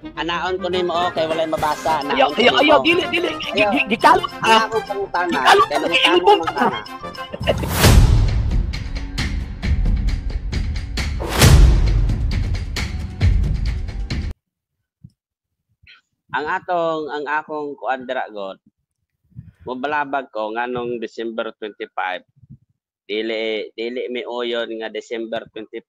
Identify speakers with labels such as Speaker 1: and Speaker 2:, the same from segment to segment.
Speaker 1: Anaon ko nimo, okay, walay mabasa.
Speaker 2: Ayaw,
Speaker 1: Anaon ko
Speaker 2: ayaw,
Speaker 1: nimo.
Speaker 2: ayaw, dili, dili,
Speaker 1: Ayaw.
Speaker 2: gikalot
Speaker 1: Ang
Speaker 2: ka.
Speaker 1: akong pangutana,
Speaker 2: Gikalot
Speaker 1: kay
Speaker 2: ka,
Speaker 1: nangutana
Speaker 2: ilbong
Speaker 1: man
Speaker 2: ka.
Speaker 1: kana. Ang atong ang akong kuan dira god. Mobalabag ko nganong December 25, dili dili mi uyon nga December 25.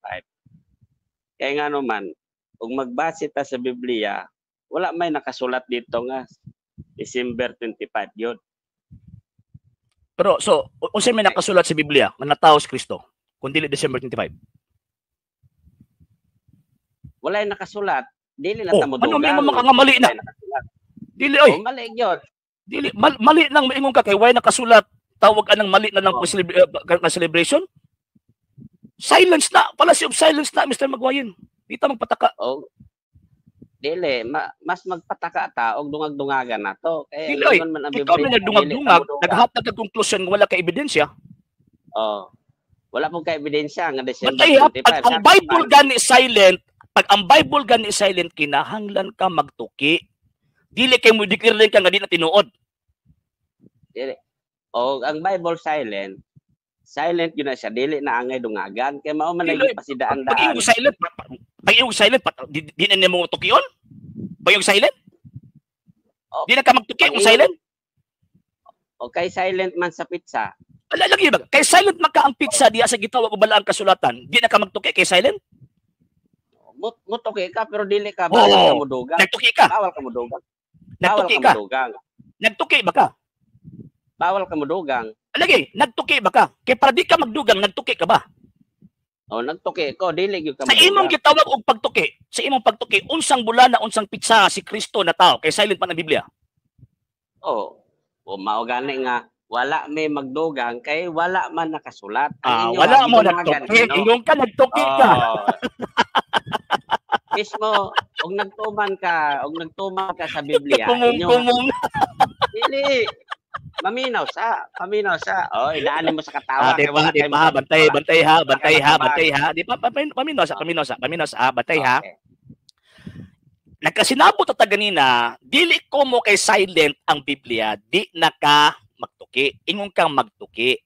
Speaker 1: Kay ngano man ug magbase ta sa Biblia, wala may nakasulat dito nga December 25 yun.
Speaker 2: Pero so, unsay may nakasulat sa Biblia nga natawo si Kristo kung dili December 25?
Speaker 1: Walay nakasulat. Dili na
Speaker 2: Oh,
Speaker 1: ta mo
Speaker 2: ano may
Speaker 1: dugang.
Speaker 2: mga nga mali na?
Speaker 1: Walay nakasulat.
Speaker 2: Dili oy,
Speaker 1: Oh, mali gyud.
Speaker 2: dili mali nang moingon ka kay way nakasulat, tawag anang mali na lang
Speaker 1: Oh.
Speaker 2: po nga celebration. Silence na, fallacy of silence na, Mr. Magwayen. Di ta magpataka.
Speaker 1: Oh, dili mas magpataka ta og dungag-dungagan na to. Kay
Speaker 2: Dili, oy.
Speaker 1: ingon man ang
Speaker 2: Ikaw
Speaker 1: Biblia,
Speaker 2: may
Speaker 1: dili ta
Speaker 2: nagdungag-dungag,
Speaker 1: modugang.
Speaker 2: naghatag kag konklusyon nga wala ka ebidensya.
Speaker 1: Oh. Wala pong ka-ebidensya nga December
Speaker 2: Bantay ha,
Speaker 1: 25.
Speaker 2: pag ang
Speaker 1: Sa ato
Speaker 2: Bible
Speaker 1: man,
Speaker 2: gani silent, pag ang Bible gani silent, kinahanglan ka magtuki. Dili kay mo declare din ka nga di na tinuod.
Speaker 1: Dili. O ang Bible silent, silent yun na siya, dili na angay dungagan kay mao man
Speaker 2: Dili,
Speaker 1: lagi
Speaker 2: pag
Speaker 1: pasidaan-daan.
Speaker 2: iyong silent, pag iyong silent, di na nimo tukion? Pag iyong silent?
Speaker 1: Oh,
Speaker 2: Di na ka magtuki
Speaker 1: pag
Speaker 2: kung silent?
Speaker 1: O kay silent man sa pizza.
Speaker 2: Ala lagi ba? Kay silent man ka ang pizza diya sa gitawag o balaang kasulatan, di na ka magtuki kay silent?
Speaker 1: Mutuki ka pero dili ka bawal ka
Speaker 2: Oo.
Speaker 1: modugang.
Speaker 2: Nagtuki ka.
Speaker 1: Bawal ka modugang. Bawal
Speaker 2: Nagtuki
Speaker 1: ka
Speaker 2: ka.
Speaker 1: modugang.
Speaker 2: Nagtuki ba ka?
Speaker 1: Bawal ka modugang.
Speaker 2: Lagi, nagtuki ba ka? Kay para di ka magdugang, nagtuki ka ba?
Speaker 1: O nagtuki ko, dili gyud ka
Speaker 2: Sa imong
Speaker 1: modugang.
Speaker 2: gitawag og pagtuki, sa imong pagtuki, unsang bulana, unsang pizza si Kristo na tao kay silent man ang Biblia.
Speaker 1: O, o mao gani nga wala may magdugang kay wala man nakasulat. Ang
Speaker 2: Ah,
Speaker 1: inyo
Speaker 2: wala
Speaker 1: ha,
Speaker 2: mo
Speaker 1: gidungagan
Speaker 2: nagtuki,
Speaker 1: ninyo.
Speaker 2: ingon ka nagtuki ka.
Speaker 1: Oh. Mismo og nagtuman ka sa Biblia, inyo
Speaker 2: Kumung-kumung.
Speaker 1: dili maminaw sa, paminaw sa. Oh, idaanin mo sa katawa
Speaker 2: Ah, di
Speaker 1: kay
Speaker 2: ba,
Speaker 1: wala
Speaker 2: di
Speaker 1: kay
Speaker 2: ba, bantay,
Speaker 1: wala.
Speaker 2: bantay ha,
Speaker 1: Wala
Speaker 2: bantay
Speaker 1: kay
Speaker 2: ha,
Speaker 1: matabang.
Speaker 2: bantay ha. Di ba, paminaw sa, paminaw sa, paminaw sa, bantay ha.
Speaker 1: Okay.
Speaker 2: Nagkasinabot ta ganina, dili ko mo kay silent ang Biblia, di na ka magtuki. Ingon kang magtuki.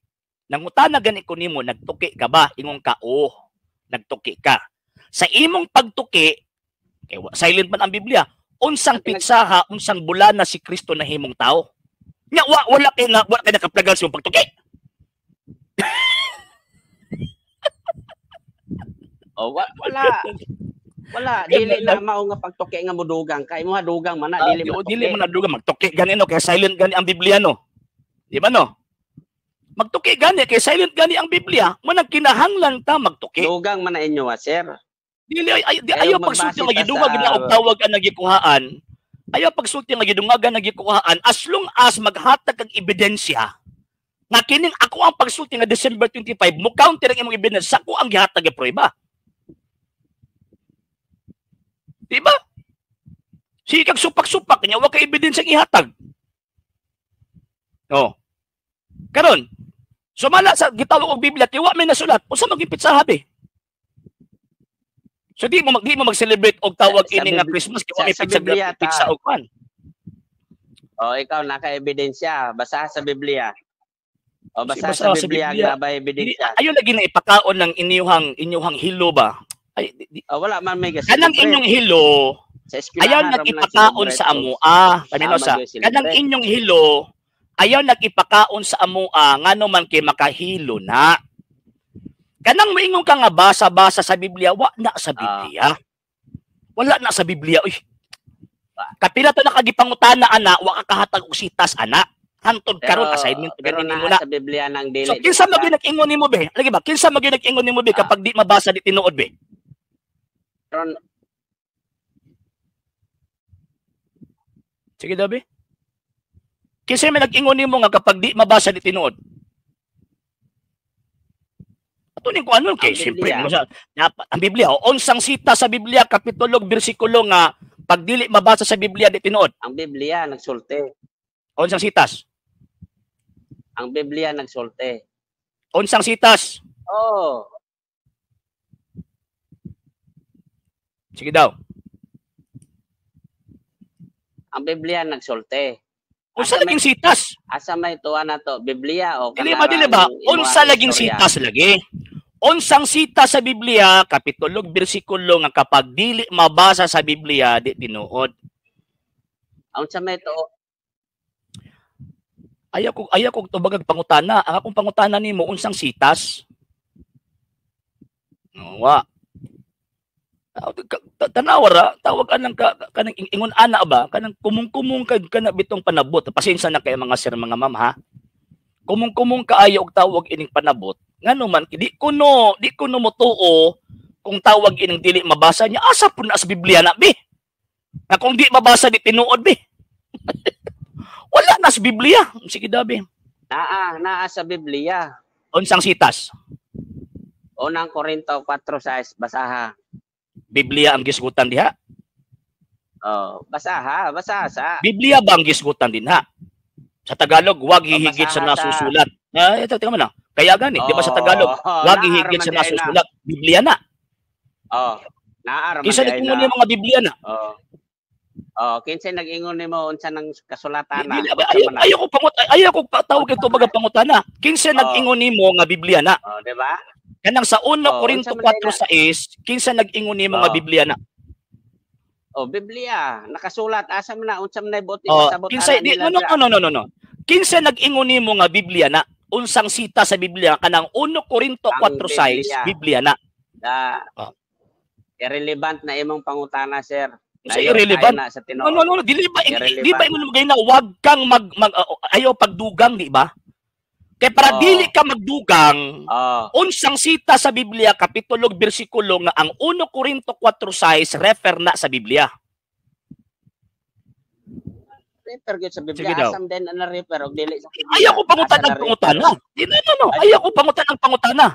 Speaker 2: Nangutana gani ko nimo, nagtuki ka ba? Ingon ka, oh, nagtuki ka. Sa imong pagtuki, kay silent man ang Biblia, unsang pizza ha, unsang bulana si Kristo na himong tao. Nya wala kay na wala kay nakaplagan sa imong pagtuki.
Speaker 1: Oh, wala. Wala, dili na mao nga pagtuki nga modugang kay mo dugang man na
Speaker 2: Ah,
Speaker 1: dili
Speaker 2: di,
Speaker 1: mo
Speaker 2: dili mo na dugang magtuki gani no kay silent gani ang Biblia no. Di ba no? Magtuki gani kay silent gani ang Biblia, man ang kinahanglan ta magtuki.
Speaker 1: Dugang man na inyo, ah, sir.
Speaker 2: Dili ay, ay di,
Speaker 1: Kaya
Speaker 2: ayaw
Speaker 1: magbase
Speaker 2: pagsulti nga
Speaker 1: ta
Speaker 2: gidungag
Speaker 1: sa
Speaker 2: na og tawag ang nagikuhaan. Ayaw pagsulti nga gidungag ang nagikuhaan as long as maghatag kag ebidensya nga kining ako ang pagsulti nga December 25 mo counter ang imong ebidensya sa ko ang gihatag nga prueba. Di ba? Sige kag supak-supak kanya wa kay ebidensya ang ihatag. Oh. Karon, sumala sa gitawag og Biblia kay wa may nasulat, unsa maging pitsa be? So di mo mag-celebrate og tawag
Speaker 1: Sa
Speaker 2: ini nga Christmas kay wa may
Speaker 1: sa
Speaker 2: pizza
Speaker 1: Biblia ta.
Speaker 2: pizza og kwan.
Speaker 1: Oh, ikaw naka-ebidensya, basa sa Biblia. O basa
Speaker 2: Basa
Speaker 1: sa
Speaker 2: sa
Speaker 1: Biblia
Speaker 2: Biblia.
Speaker 1: nga ba ebidensya.
Speaker 2: Ayo lagi na ipakaon ng inyuhang hilo ba? Ay, di,
Speaker 1: Oh, wala man may
Speaker 2: kanang
Speaker 1: ga-celebrate.
Speaker 2: inyong hilo,
Speaker 1: Sa eskwelahan
Speaker 2: ayaw
Speaker 1: ra man
Speaker 2: nag-ipakaon
Speaker 1: celebrate
Speaker 2: sa
Speaker 1: ko.
Speaker 2: amoa. Paminaw
Speaker 1: Tama
Speaker 2: sa
Speaker 1: gyud celebrate.
Speaker 2: kanang inyong hilo, ayaw nag-ipakaon sa amoa ngano man kay makahilo na. Kanang moingon ka nga basa-basa sa Biblia, wa na sa Biblia. Wala na sa Biblia. Uy. Kapila to nakagipangutana ana, wa ka kahatag og sitas ana. Hantod karon assignment
Speaker 1: Pero
Speaker 2: gani
Speaker 1: naa
Speaker 2: nimo na.
Speaker 1: sa Biblia nang dili.
Speaker 2: So kinsa man gyud nag-ingon nimo be? Lagi ba? Kinsa man gyud nag-ingon nimo be kapag di mabasa di tinuod be?
Speaker 1: Karon
Speaker 2: Sige daw be. Kinsa may nag-ingon nimo nga kapag di mabasa di tinuod? Ato ning kuan kay
Speaker 1: Ang
Speaker 2: siyempre
Speaker 1: Biblia.
Speaker 2: mo sa dapat ang Biblia o unsang sita sa Biblia kapitulo bersikulo nga pag dili mabasa sa Biblia di tinuod.
Speaker 1: Ang Biblia nagsulti.
Speaker 2: Unsang sitas?
Speaker 1: Ang Biblia nagsulti.
Speaker 2: Unsang sitas?
Speaker 1: Oh,
Speaker 2: Sige daw.
Speaker 1: Ang Biblia nagsulti.
Speaker 2: Unsa
Speaker 1: Asa may
Speaker 2: laging sitas?
Speaker 1: Asa may tuwa na to? Biblia o
Speaker 2: Dili ba, dili ba?
Speaker 1: kanarang
Speaker 2: Unsa
Speaker 1: imuhang
Speaker 2: laging
Speaker 1: istorya?
Speaker 2: sitas lagi? Unsang sita sa Biblia, kapitulo ug bersikulo nga kapag dili mabasa sa Biblia, di tinuod?
Speaker 1: Unsa may tuo?
Speaker 2: Ayaw ko tubagag pangutana. Ang akong pangutana nimo, unsang sitas? Wa. Tanawa ra, tawag anang ka, kanang ingon ana ba, kanang kumung-kumung kay kana bitong panabot. Pasensya na kay mga sir, mga ma'am ha. Kumung-kumung kaayo og tawag ining panabot. Ngano man di kuno motuo kung tawag ining dili mabasa niya, asa pud na sa Biblia na bi? Na kung di mabasa, di tinuod bi. Wala na sa Biblia. Sige dabi.
Speaker 1: Naa, naa sa Biblia.
Speaker 2: Unsang sitas?
Speaker 1: Unang Korinto 4:6, basaha.
Speaker 2: Biblia ang gisgutan diha?
Speaker 1: Oh, basaha, basaha sa.
Speaker 2: Biblia ba ang gisgutan dinha? Sa Tagalog, wag
Speaker 1: Oh,
Speaker 2: hihigit sa
Speaker 1: basaha sa.
Speaker 2: nasusulat. Ah, ito, tingnan mo na. Kaya gani, di ba sa Tagalog,
Speaker 1: Oh,
Speaker 2: wag
Speaker 1: naa
Speaker 2: hihigit
Speaker 1: raman
Speaker 2: sa
Speaker 1: di ay na.
Speaker 2: nasusulat. Biblia na.
Speaker 1: Oh, naa raman
Speaker 2: Kinsa
Speaker 1: di ay
Speaker 2: nag-ingon
Speaker 1: na.
Speaker 2: ni mga Biblia na?
Speaker 1: Oh. Oh, kinsa nag-ingon nimo unsa nang kasulatan na?
Speaker 2: Dili, ayaw,
Speaker 1: Unsa man na?
Speaker 2: ayaw ko tawag ito baga pangutana. Kinsa
Speaker 1: Oh.
Speaker 2: nag-ingon nimo nga Biblia na?
Speaker 1: Oh, di ba?
Speaker 2: Kanang sa 1
Speaker 1: Oh,
Speaker 2: Corinto
Speaker 1: unsa man di ay na?
Speaker 2: 4:6, kinsa nag-ingon nimo nga
Speaker 1: Oh.
Speaker 2: Biblia na?
Speaker 1: Oh, Biblia, nakasulat, asa man na, unsa man na buot
Speaker 2: Oh,
Speaker 1: ipasabot
Speaker 2: kinsa
Speaker 1: ana
Speaker 2: di,
Speaker 1: nila
Speaker 2: no, no,
Speaker 1: dira?
Speaker 2: no, no, no, no. Kinsa nag-ingon nimo nga Biblia na? Unsang sita sa Biblia kanang 1 Corinto
Speaker 1: Ang
Speaker 2: 4:6,
Speaker 1: Biblia.
Speaker 2: Biblia na?
Speaker 1: Da,
Speaker 2: Oh.
Speaker 1: irrelevant na imong pangutana, sir.
Speaker 2: Unsa
Speaker 1: Layo
Speaker 2: irrelevant?
Speaker 1: tayo na sa
Speaker 2: No,
Speaker 1: tinuod.
Speaker 2: no, no, no, dili ba
Speaker 1: Irrelevant.
Speaker 2: ingon mo na wag kang mag, mag ayaw pagdugang, di ba? Kay para
Speaker 1: Oh.
Speaker 2: dili ka magdugang,
Speaker 1: Oh,
Speaker 2: unsang sita sa Biblia, kapitulo ug bersikulo nga ang 1 Corinto 4:6 refer na sa Biblia?
Speaker 1: Refer gyud sa
Speaker 2: Sige
Speaker 1: Biblia.
Speaker 2: daw.
Speaker 1: Asam din na refer og dili sa Biblia?
Speaker 2: Ayaw ko pangutan
Speaker 1: Asa
Speaker 2: ang
Speaker 1: na
Speaker 2: pangutana.
Speaker 1: refer?
Speaker 2: Di, no, no, no. Ayaw ko pangutan ang pangutana.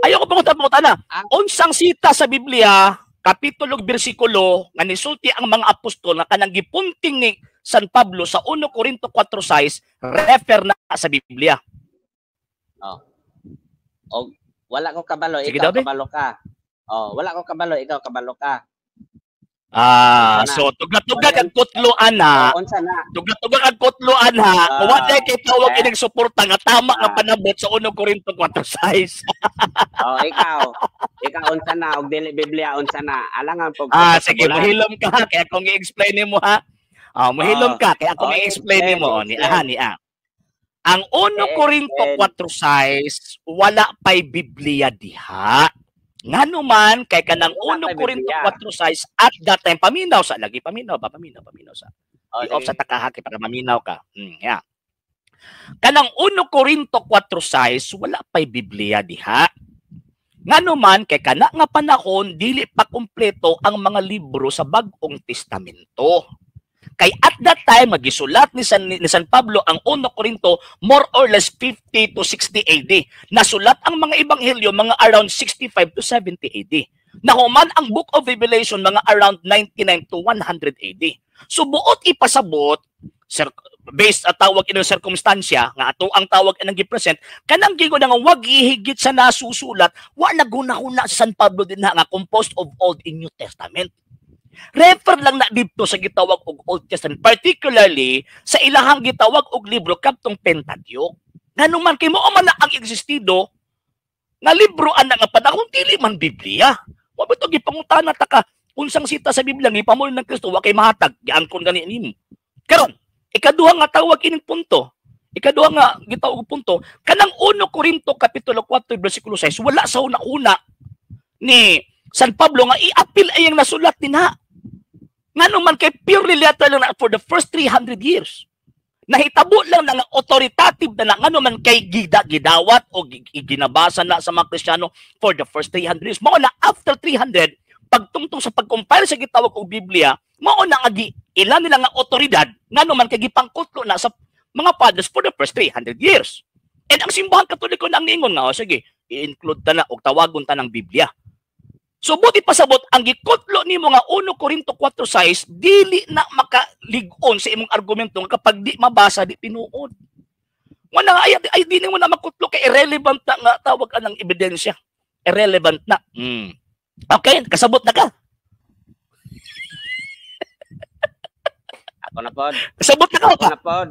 Speaker 2: Ayaw ko pangutan ang pangutana.
Speaker 1: Ah.
Speaker 2: Unsang sita sa Biblia, kapitulo ug bersikulo nga nisulti ang mga apostol nga kanang gipunting ni San Pablo sa 1 Corinto 4:6 refer na sa Biblia?
Speaker 1: Oh. Og wala ko kabalo,
Speaker 2: Sige
Speaker 1: ikaw
Speaker 2: daw, be.
Speaker 1: kabalo ka. Oh, wala ko kabalo, ikaw kabalo ka.
Speaker 2: Ah,
Speaker 1: Unsa na?
Speaker 2: So tugla-tugla kag kutlo ana,
Speaker 1: Oh, unsa na?
Speaker 2: tugla-tugla kag kutlo ana,
Speaker 1: Ah,
Speaker 2: wa day kay tawag
Speaker 1: eh.
Speaker 2: ining suporta nga tama nga
Speaker 1: Ah.
Speaker 2: panabot sa 1 Corinto 4:6.
Speaker 1: Oh, ikaw. Ikaw, unsa na og dili Biblia, unsa na? Alangan pag
Speaker 2: Ah, sige, muhilom ka ha, kaya akong i-explain nimo ha. Ah, muhilom
Speaker 1: Oh.
Speaker 2: ka kaya akong
Speaker 1: Oh,
Speaker 2: i-explain
Speaker 1: explain,
Speaker 2: nimo ni
Speaker 1: explain.
Speaker 2: aha ni ah. Ang 1 Corinto
Speaker 1: Explain.
Speaker 2: 4:6 wala pay Biblia diha. Ngano man kay kanang
Speaker 1: Wala
Speaker 2: 1
Speaker 1: pay
Speaker 2: Corinto
Speaker 1: Biblia.
Speaker 2: 4:6 at that time, paminaw sa lagi, paminaw ba, paminaw, paminaw sa.
Speaker 1: Oh,
Speaker 2: I-off
Speaker 1: sige.
Speaker 2: sa takaha kay para maminaw ka. Yeah. Kanang 1 Corinto 4:6 wala pay Biblia diha. Ngano man kay kana nga panahon dili pa kumpleto ang mga libro sa Bag-ong Testamento. Kay at that time magisulat ni San Pablo ang 1 Corinto more or less 50 to 60 AD. Nasulat ang mga ebanghelyo mga around 65 to 70 AD. Nahuman ang Book of Revelation mga around 99 to 100 AD. So buot ipasabot sir, based at tawag inong sirkumstansya nga ato ang tawag inang gipresent kanang gigo nga wag ihigit sa nasusulat, wa naguna-huna sa San Pablo din na nga composed of Old and New Testament. Refer lang na dito sa gitawag og Old Testament, particularly sa ilahang gitawag og libro kadtong Pentateuch. Ngano man kay mao man na ang existido nga libro ana nga panahon, dili man Biblia. Wa ba to gipangutana ta ka unsang sita sa Biblia nga ipamol ng Kristo, wa kay mahatag, giangkon gani nimo. Karon, ikaduha nga tawag ining punto. Ikaduha nga gitawag og punto, kanang 1 Corinto kapitulo 4 bersikulo 6 wala sa una-una ni San Pablo nga i-appeal ay ang nasulat dinha. Ngano man kay purely letter lang na for the first 300 years. Nahitabo lang na nga authoritative na na ngano man kay gida gidawat o ginabasa na sa mga Kristiyano for the first 300 years. Mao na after 300 pagtungtong sa pag-compile sa gitawag og Biblia, mao na nga gi, ilan nila nga otoridad ngano man kay gipangkutlo na sa mga fathers for the first 300 years. And ang Simbahang Katoliko na ang niingon nga, oh, sige, i-include ta na og tawagon ta ng Biblia. So buti pasabot ang gikutlo nimo nga 1 Corinto 4:6 dili na makalig-on sa imong argumento nga kapag di mabasa, di tinuod. Wala nga ay, ay di mo na makutlo kay irrelevant na nga tawag anang ebidensya. Irrelevant na. Okay, kasabot na ka.
Speaker 1: Ako na pod.
Speaker 2: Sabot na ka
Speaker 1: Ako
Speaker 2: pa.
Speaker 1: na pod.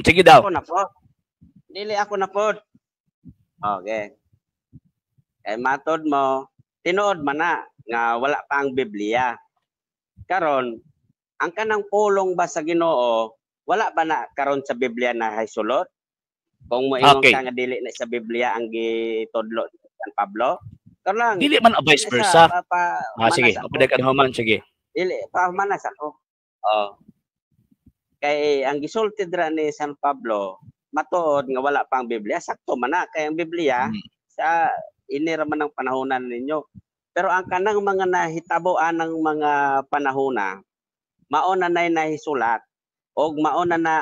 Speaker 2: Sige daw.
Speaker 1: Ako na pod. Dili, ako na pod. Okay. Kay matod mo, tinuod man na nga wala pa ang Biblia. Karon, ang kanang pulong ba sa Ginoo, wala ba na karon sa Biblia na sulot? Kung moingon ka nga dili na sa Biblia ang gitudlo ni San Pablo, karon lang
Speaker 2: Dili man a vice versa.
Speaker 1: Pa, pa,
Speaker 2: Ah, sige,
Speaker 1: manas ako.
Speaker 2: apaday ka na human, sige.
Speaker 1: Dili pa manas ako. Oh. Kay ang gisulti dira ni San Pablo, matuod nga wala pa ang Biblia, sakto man na kay ang Biblia sa ini ra man ang panahonan ninyo. Pero ang kanang mga nahitabo anang mga panahona, mao na nay nahisulat og mao na na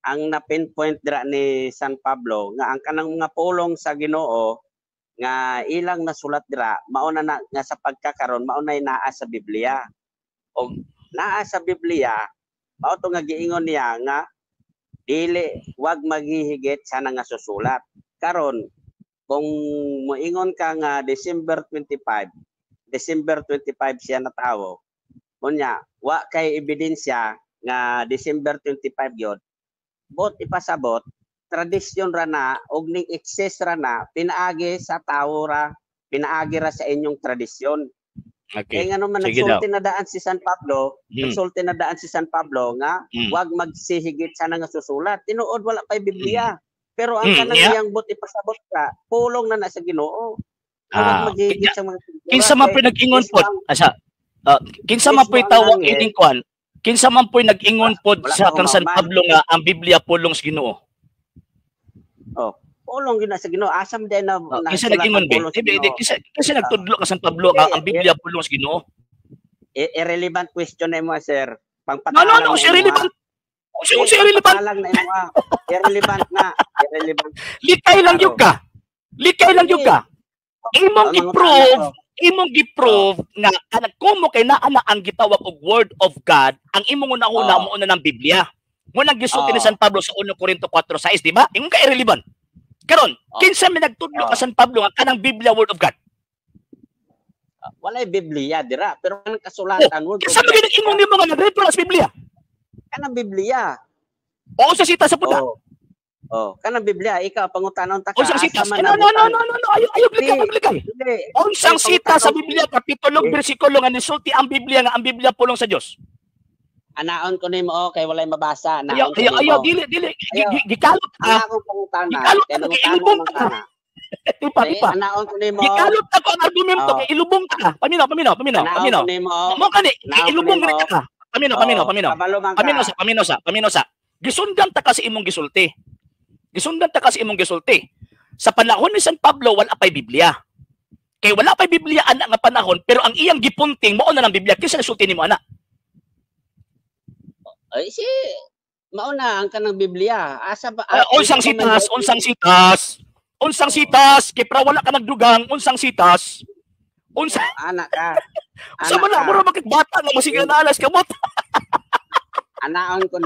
Speaker 1: ang na-pinpoint dira ni San Pablo nga ang kanang mga pulong sa Ginoo nga ilang nasulat dira, mao na na nga sa pagkakaron mao nay naa sa Biblia. Og naa sa Biblia, mao to nga giingon niya nga dili, wag maghihigit sa nga susulat. Karon, kung moingon ka nga December 25, December 25 siya natawo, unya wa kay ebidensya nga December 25 gyud, bot ipasabot tradisyon ra na og ning excess ra na pinaagi sa tawo ra, pinaagi ra sa inyong tradisyon. Kaya nga naman
Speaker 2: Sige daw.
Speaker 1: nagsulti na daan si San Pablo, nagsulti na daan si San Pablo nga wag magsihigit sa nga susulat. Tinuod wala pa'y Biblia. Pero ang kanang iyang but ipasabot ka, pulong na na sa Ginoo. Nga wag maghihigit sa mga skriptura.
Speaker 2: Kinsa man
Speaker 1: Kay
Speaker 2: po'y nag-ingon
Speaker 1: mismo
Speaker 2: pod? Asa? Kinsa man
Speaker 1: mismo
Speaker 2: po'y
Speaker 1: ang
Speaker 2: tawag
Speaker 1: anghel.
Speaker 2: ining kuan? Kinsa man po'y nag-ingon pod
Speaker 1: Wala
Speaker 2: sa
Speaker 1: pa
Speaker 2: kang San
Speaker 1: humaman.
Speaker 2: Pablo nga ang Biblia pulong sa Ginoo?
Speaker 1: Oh, pulong gyud na sa Ginoo. Asam din na
Speaker 2: Oh, kinsa
Speaker 1: nasulat
Speaker 2: nag-ingon
Speaker 1: ang
Speaker 2: be?
Speaker 1: pulong sa
Speaker 2: Di, di,
Speaker 1: Ginoo.
Speaker 2: kinsa nagtudlo ka San Pablo nga ang Biblia pulong sa Ginoo?
Speaker 1: Irrelevant question na imo, sir.
Speaker 2: No, no,
Speaker 1: Pangpatalang
Speaker 2: no,
Speaker 1: na
Speaker 2: si
Speaker 1: imo, ha.
Speaker 2: relevant. Si
Speaker 1: Hindi,
Speaker 2: si irrelevant.
Speaker 1: pangpatalang na imo, ha. Irrelevant na. Irrelevant.
Speaker 2: Likay lang
Speaker 1: Klaro.
Speaker 2: gyud ka. Likay lang gyud ka. Imong
Speaker 1: Ang mga
Speaker 2: gi-prove,
Speaker 1: tao.
Speaker 2: Imong gi-prove nga kanang kumo kay naa na ang gitawag og Word of God, ang imong una-una mo una ng Biblia. Mo nang gisulti ni San Pablo sa 1 Corinto 4:6, di ba? Ingon ka irrelevant. Karon, kinsa may nagtudlo ka San Pablo nga kanang Biblia Word of God?
Speaker 1: Walay Biblia dira, pero kanang kasulatan, Word of
Speaker 2: Kinsa man
Speaker 1: God.
Speaker 2: nag-ingon nimo nga nag-refer sa Biblia?
Speaker 1: Kanang Biblia.
Speaker 2: O unsa sita sa puta?
Speaker 1: Oh. Oh, kanang Biblia, ikaw pangutanon ta ka.
Speaker 2: Unsang
Speaker 1: Asa
Speaker 2: sitas?
Speaker 1: man
Speaker 2: No, no, no,
Speaker 1: nabutan?
Speaker 2: no, no, no. Ayo, ayo, blikay,
Speaker 1: Hindi.
Speaker 2: blikay.
Speaker 1: Hindi.
Speaker 2: Unsang
Speaker 1: Ay,
Speaker 2: sita sa
Speaker 1: pangutanon.
Speaker 2: Biblia, kapitulo, bersikulo nga nisulti ang Biblia nga ang Biblia pulong sa Dios?
Speaker 1: Anaon ko nimo, oh, kay walay mabasa.
Speaker 2: Ayaw,
Speaker 1: Anaon ko
Speaker 2: ayaw,
Speaker 1: nimo.
Speaker 2: ayaw, dili, dili.
Speaker 1: Ayaw.
Speaker 2: Gikalot ka.
Speaker 1: Ana akong pangutana.
Speaker 2: Gikalot
Speaker 1: Kay
Speaker 2: ka, kay
Speaker 1: nangutana
Speaker 2: ilubong
Speaker 1: man
Speaker 2: ka.
Speaker 1: kana.
Speaker 2: Tipa,
Speaker 1: Kay
Speaker 2: tipa.
Speaker 1: anaon ko nimo.
Speaker 2: Gikalot ako ang argumento kay ilubong ka. Paminaw, paminaw, paminaw,
Speaker 1: Anaon
Speaker 2: paminaw.
Speaker 1: ko nimo.
Speaker 2: Mo kani,
Speaker 1: Anaon ko
Speaker 2: ilubong
Speaker 1: nimo.
Speaker 2: rin ka. Paminaw, paminaw, paminaw.
Speaker 1: Kabalo man ka.
Speaker 2: Paminaw sa, paminaw sa, paminaw sa. Gisundan ta kasi imong gisulti. Gisundan ta kasi imong gisulti. Sa panahon ni San Pablo, wala pa'y Biblia. Kay wala pa'y Biblia ana nga panahon, pero ang iyang gipunting mao na ng Biblia, kinsa nasulti nimo ana?
Speaker 1: Ay, si mauna ang kanang Biblia. Asa ba?
Speaker 2: Unsang sitas, unsang sitas. Unsang sitas, kay pra wala ka nagdugang, unsang sitas. Unsa
Speaker 1: Ana ka.
Speaker 2: Sa
Speaker 1: Ana
Speaker 2: man na
Speaker 1: ka.
Speaker 2: mura bakit bata nga masiga na alas kamot.
Speaker 1: Anaon ko.